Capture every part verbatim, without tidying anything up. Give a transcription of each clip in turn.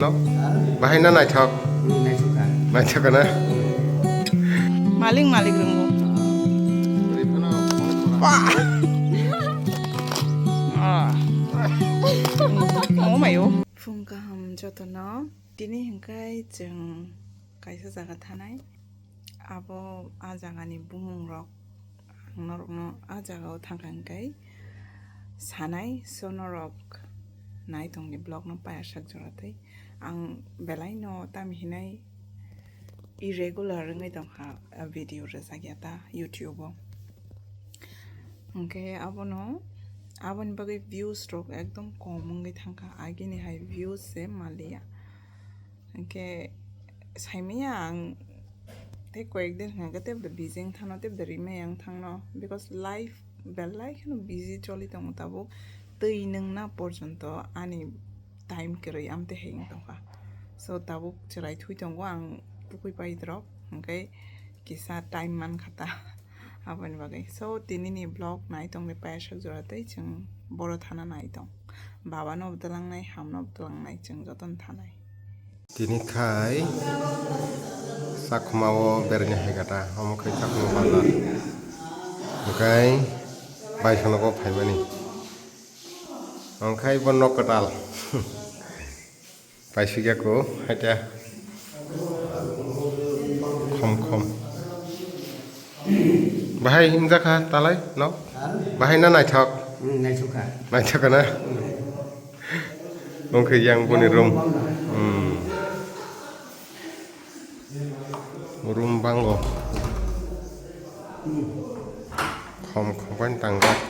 No? Bahai na naithok? Hmm, naithok kha. Naithok kha na? Malik, malik rwngo. Ah. Oh my God. Phung kaham jotono. Tini hwnkhe chwng kaisa jaga thanai. Abo a jagani bumungrok ang norokno a jagao thangkha hwnkhe sanai, so norok naitongni vlogno paiyasak jora tei ang belaino tamo hinai irregular wngwi tongkha, a video rwjakya ta YouTube-o. Hwnkhe abono, aboni bagwi views rok ekdom kom wngwi thangkha, agini hai views se maliya. Hwnkhe saimanya ang tei koyek din hwnkhe tei bwdw busy wng thangno, tei bwdw rimaya wng thangno, because life belai kheno busy choli tongo tabuk, twi nwngna porjonto ani time kwrwi amtwi hai wng tongkha. So tabuk chwrai thui tongo ang tukui pai drop, hwnkhe kisa time mankha ta aboni bagwi. So tinini vlog nai tongdi paiyasak jora tei chwng boro thana nai tong. Babano bwdwlangnai, hamno bwdwlangnai, chwng jotono thanai. Tini khai Chakma o beraina hai kata, omo khai Chakma bazar. Hwnkhe baisano bo phaimani. Hwnkhe bo nok kwtal. Paisugya ko, haita. Khom khom. Bahai hinjakha talai, no? Bahai na naithok? Hmm, naithok kha. Naithok kha na? Wngkha yang boni room. Hmm. Room bango. Khom khom bai tangjak.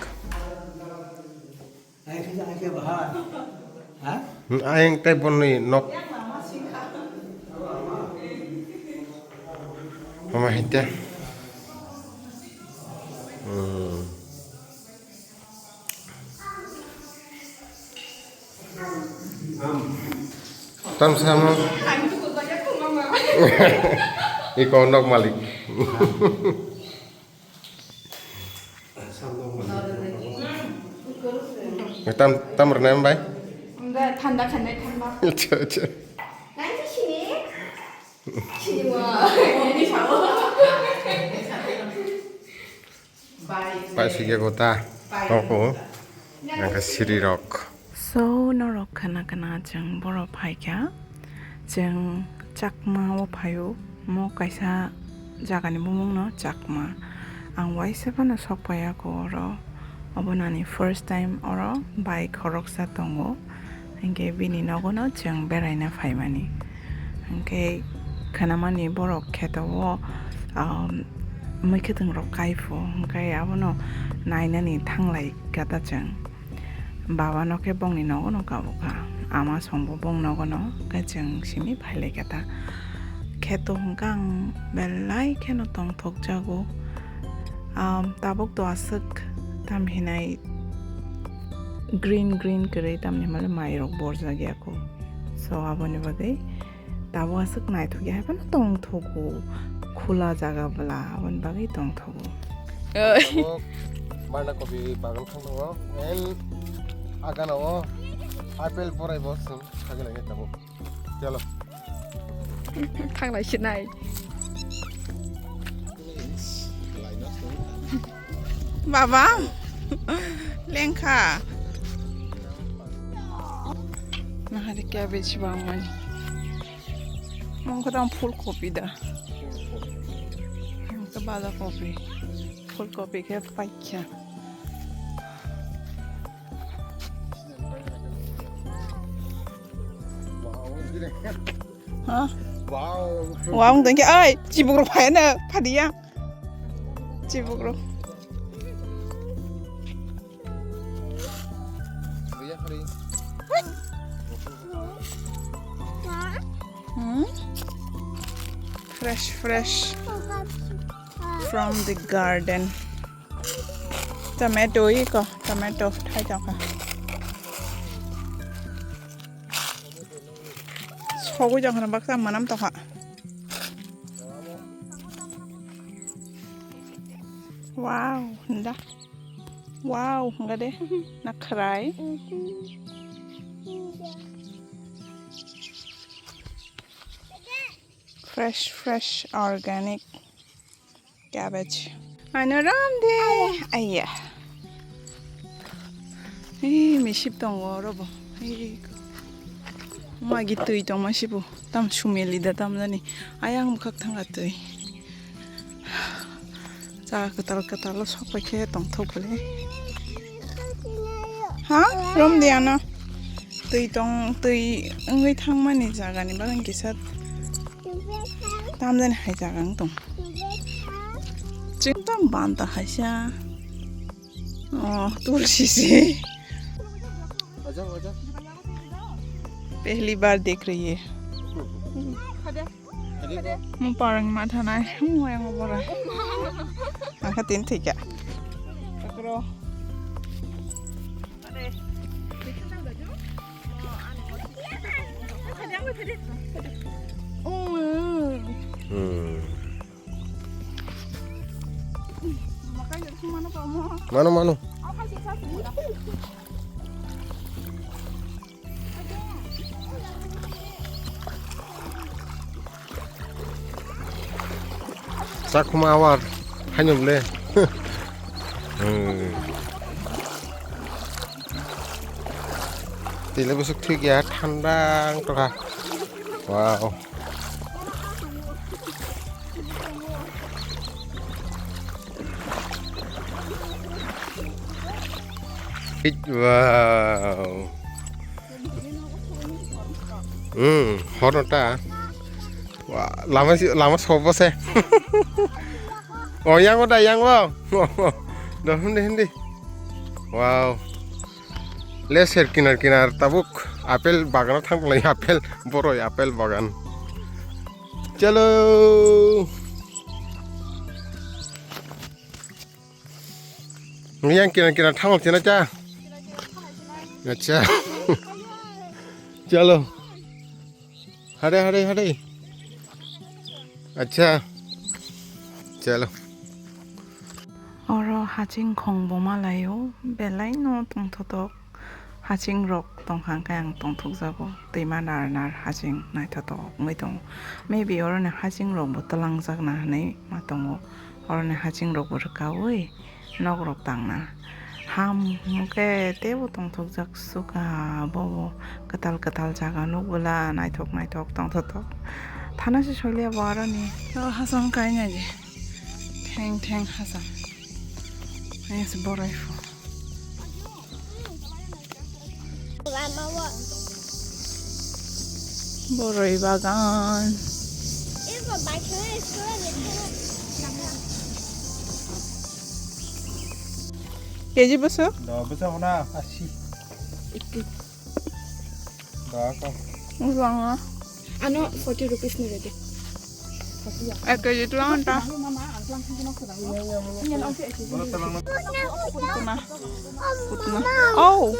Ayang tei boni nok. Mama hita. Hmm. Tam sama. Iko nok malik. Tam, tam rwna bai? Thanda khanai thanda. Acha, acha. Nai sini. Sini mo. Ini sama. Pai sige kota. Noko. Nangka siri rok. So, norok khana khana chwng boro phaikha. Chwng Chakma o phaio. Mo kaisa jagani bumungno Chakma. Ang waisa phano sok paiya ko oro. Obo nani first time oro bai khoroksa tongo. Hinkhe bini nogono chwng beraina phaimani. Hinkhe khanamani borok kheto o, um, mwkhwtwng rok kaiphu. Hinkhe abono nainani thanglai kata chwng. Baba no khe bongni nogo no kabo kha. Ama songbo bong nogo no khe chwng simi phai lai kha ta. Kheto hwnkhe ang belai kheno tongthok jago. Am, tabuk to aswk tam hinai green green kwrwi, tamni hwnmale mai rok borjak ya kho. So aboni bagwi tabuk aswk naithok ya, hai phano tongthogo, khula jaga bwla, aboni bagwi tongthogo. Oi. Tabuk banda kopi bagan thang tongo, and agana o apple borai bo chwng khagwi lai tabuk. Chalo. Thanglai sinai. Baba, lengkha. Nahari cabbage bangmani. Mungkha tang full kopi da. Mungkha bada kopi. Full kopi khe paikha. Ha? Wow. Wow, wng tongkhe, oi, chibuk rok phai na, phadiya. Chibuk rok. Hmm? Fresh, fresh. From the garden. Tomato iko, tomato thai tongkha. Sogwi tongkha baksa manam tongkha. Wow, nda. Wow, hwnga de. Nakhrai. Mhm. Fresh, fresh, organic cabbage. Ano ram de. Aiya. Ei, misip tongo oro bo. Ei, magi twi tongma sibo. Tam sumeli da tam jani. Ayang bwkhak thanga twi. Cha kwtal kwtal o sok pai khe tongthok bole. Ha? Rom de ano. Twi tong, twi wngwi thangmani jagani bagwi kisa tamjani hai jaga wng tong. Chwng tam banta haisa. Oh, tulsi se. Pehli baar dekh rahi hai. Mo parang ma thanai. Mo yang mo parang. Angka tin thik ya. Takro. Hmm. Mano, mano. Chakhuma awar haino le. Hmm. Tile busuk thik ya, thanda wng tongkha. Wow. Wow. Hmm, horno ta. Wah, lama si, lama sobo se. Oh, yang udah, yang wow. Dah, hindi, hindi. Wow. Leser kinar kinar tabuk apple bagan thang lai apple boroi apple bagan. Chalo. Yang kinar kinar thang chena cha. Acha. Chalo. Hare, hare, hare. Acha. Chalo. Oro haching khong bo malaio, belai no tongthotok. Haching rok tongkha hwnkhe ang tongthokjago. Twima nar nar haching naithotok wngwi tongo. Maybe oroni haching rok bo twlangjakna hwnwi ma tongo. Oroni haching rok bo rwkaui nok rok tangna. Ham hwnkhe teibo tongthokjak suka bobo kwtal kwtal jaga nukbwla naithok naithok tongthotok. Thana se soiliya bo aroni. O hasam kainai de. Theng theng hasam. Yes, borai pho. Boroi bagan. Keji bwswk? Da bwswk na asi. Da ka. Wng. Ano forty rupees ni ready. Ek keji twlang ta. Kutna. Kutna. Oh.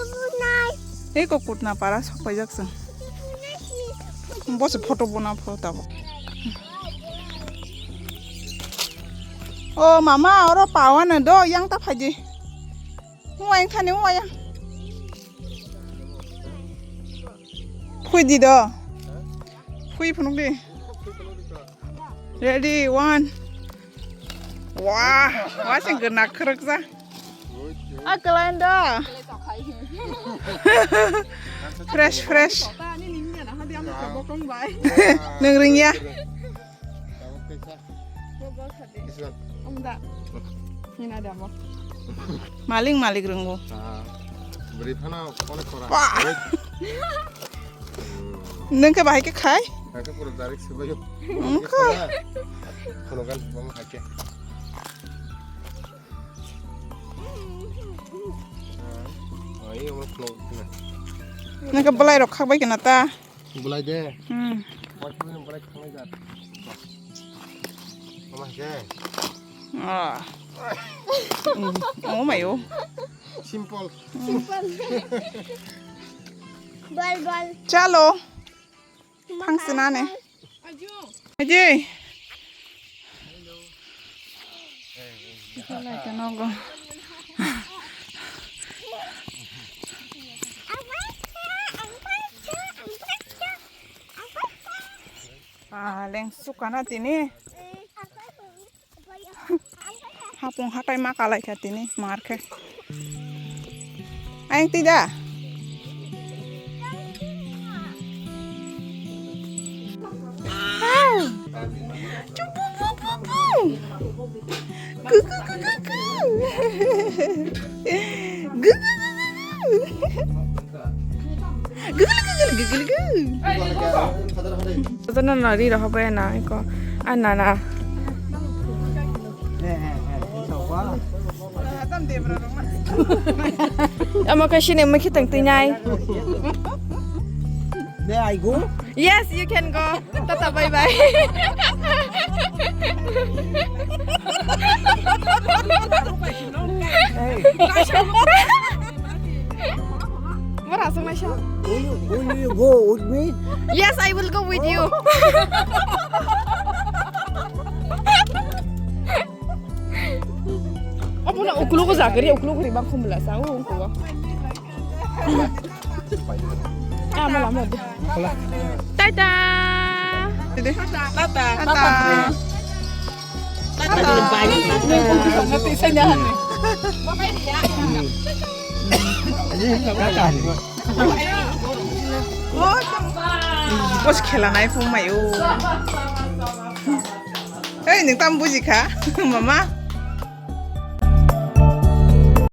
Eko kutna para sok paijak chwng. Bo se photo bona photo bo. Oh mama, oro pawan do yang ta phaji. Wayang thani wayang. Phui di do. Phui phunuk di. Ready, one. Wah, wah sing gana khrek ja. A kelain da. Fresh, fresh. Nung ring ya. This one. Malik, malik runggo. Ah, beri phano konek kora. Wah. Wait. Hmm. Nung ke bahai ke khai? Khai ke pura direct sebayo. Engka. Kono kan bang khai ke. Ah, ini orang kono. Nung ke belai rok khak bai kena ta. Bulai de. Hmm. Wah, ini bulai khangnai jat. Mama ke. Ah. Hmm. Oh my oh. Simple. Simple. Bal bal. Chalo. Thang sina ne. Aji. Ah, leng sukana tini. Hapung hatai ma kalai kha tini mar khe. Ayang tida. Chupu pu pu pu. Gu gu gu gu gu. Gu gu gu gu gu. Gu gu gu gu gu gu. Jotono no ri rohor bai na iko. Ah, na, na. Amo kaisa ni mui khitang twi nai. May I go? Yes, you can go. Tata, bye bye. Hey. Mora aswk naisa. Will you, will you go with me? Yes, I will go with you. Omo na uklogo jagari, uklogo ri bang khumla sa, o uklogo. Ah, mala mo. Tata. Tata. Tata. Bos khela nai phung mai o. Ei, nwng tam buji kha, mama.